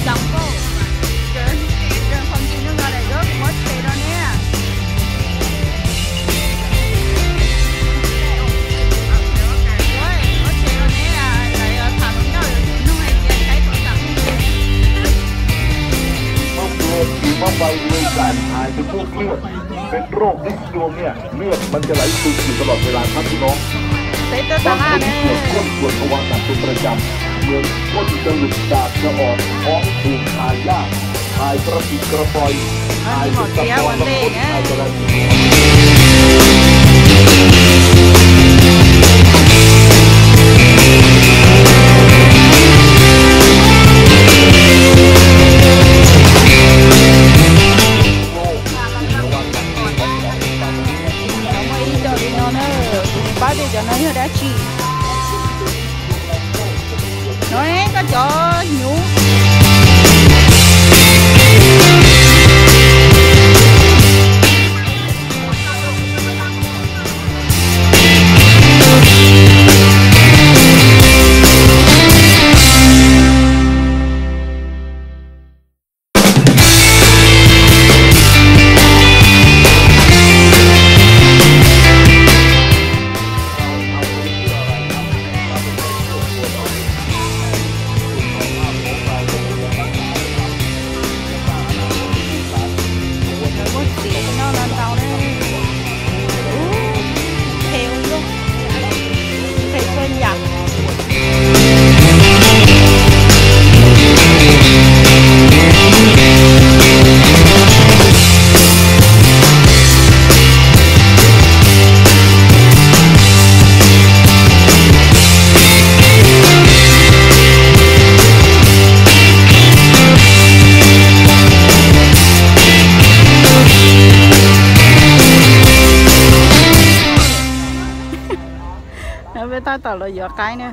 Rừng phòng, rừng phòng chịu nước ngọt để ướp, muab tsev rau neb. Ua, muab tsev rau neb, lawv tham hluas nkauj yuav tsum nug hais tias saib tus tam mus. Mab npua, mab npai nuôi dạy hài Trung Quốc nước,เป็นโรคริดดวงเนี่ย เลือดมันจะไหลซึมอยู่ตลอดเวลาครับพี่น้อง Mab npua เป็นโรคริดดวง ก้นปวดทวารหนักเป็นประจำ เหมือนก้นจะหลุดจากจะออก ท้องผูกถ่ายยาก ถ่ายกระปิดกระปอย ถ่ายเป็นกระปอย แล้วก้นถ่ายกระ Muaj ib co li no na, kuv tsis paub tias cov no yog dab tsi. No ne, koj cov hnyuv. Muaj txiv noj no ntau na. Ub, qhe ua luaj, qhe txhua yam. Peb tab tom los yuav qaib na.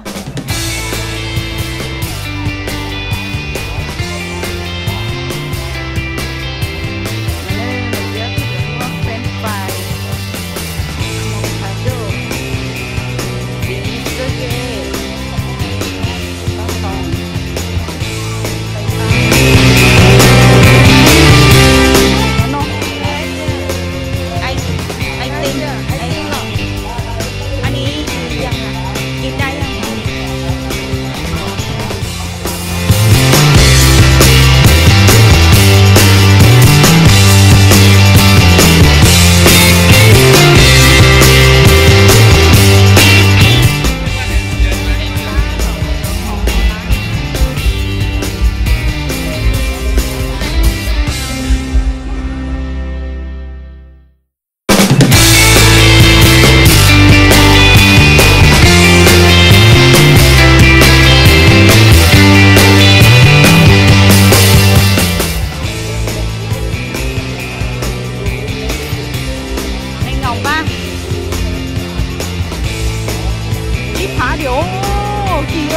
Tsib phav diam, kim.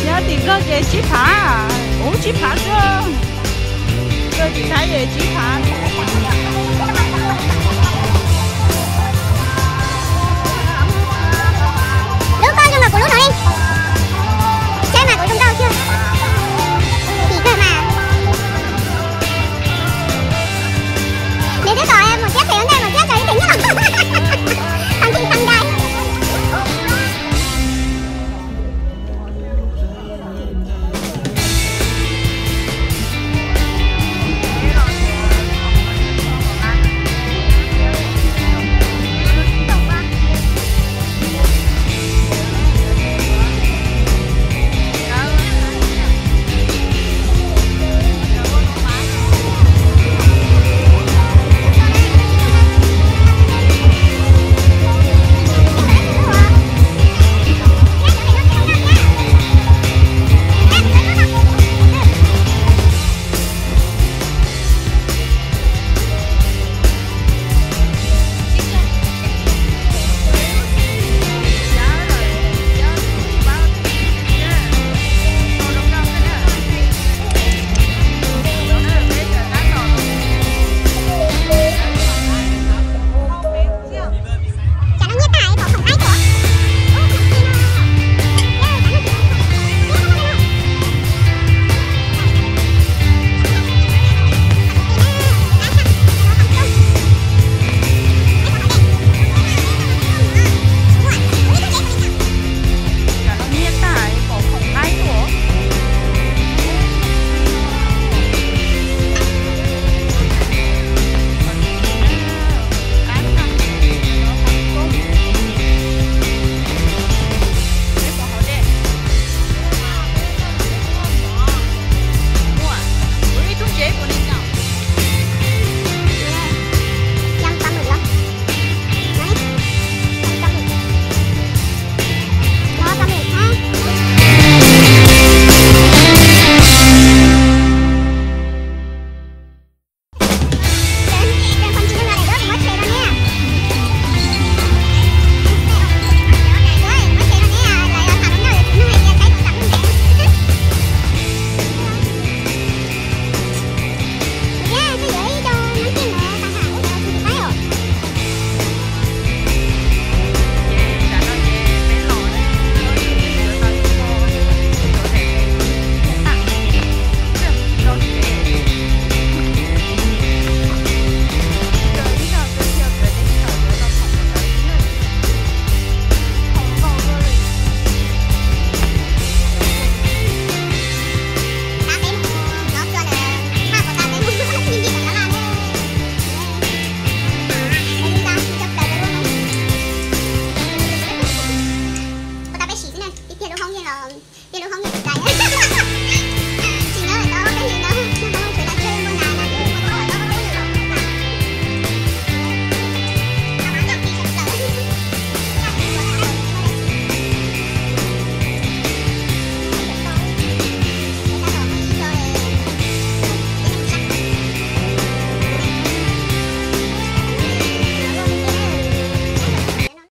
Nyob tim Nplog ces tsib phav, ub, tsib phav xwb. Koj tim Thaib ces tsib phav.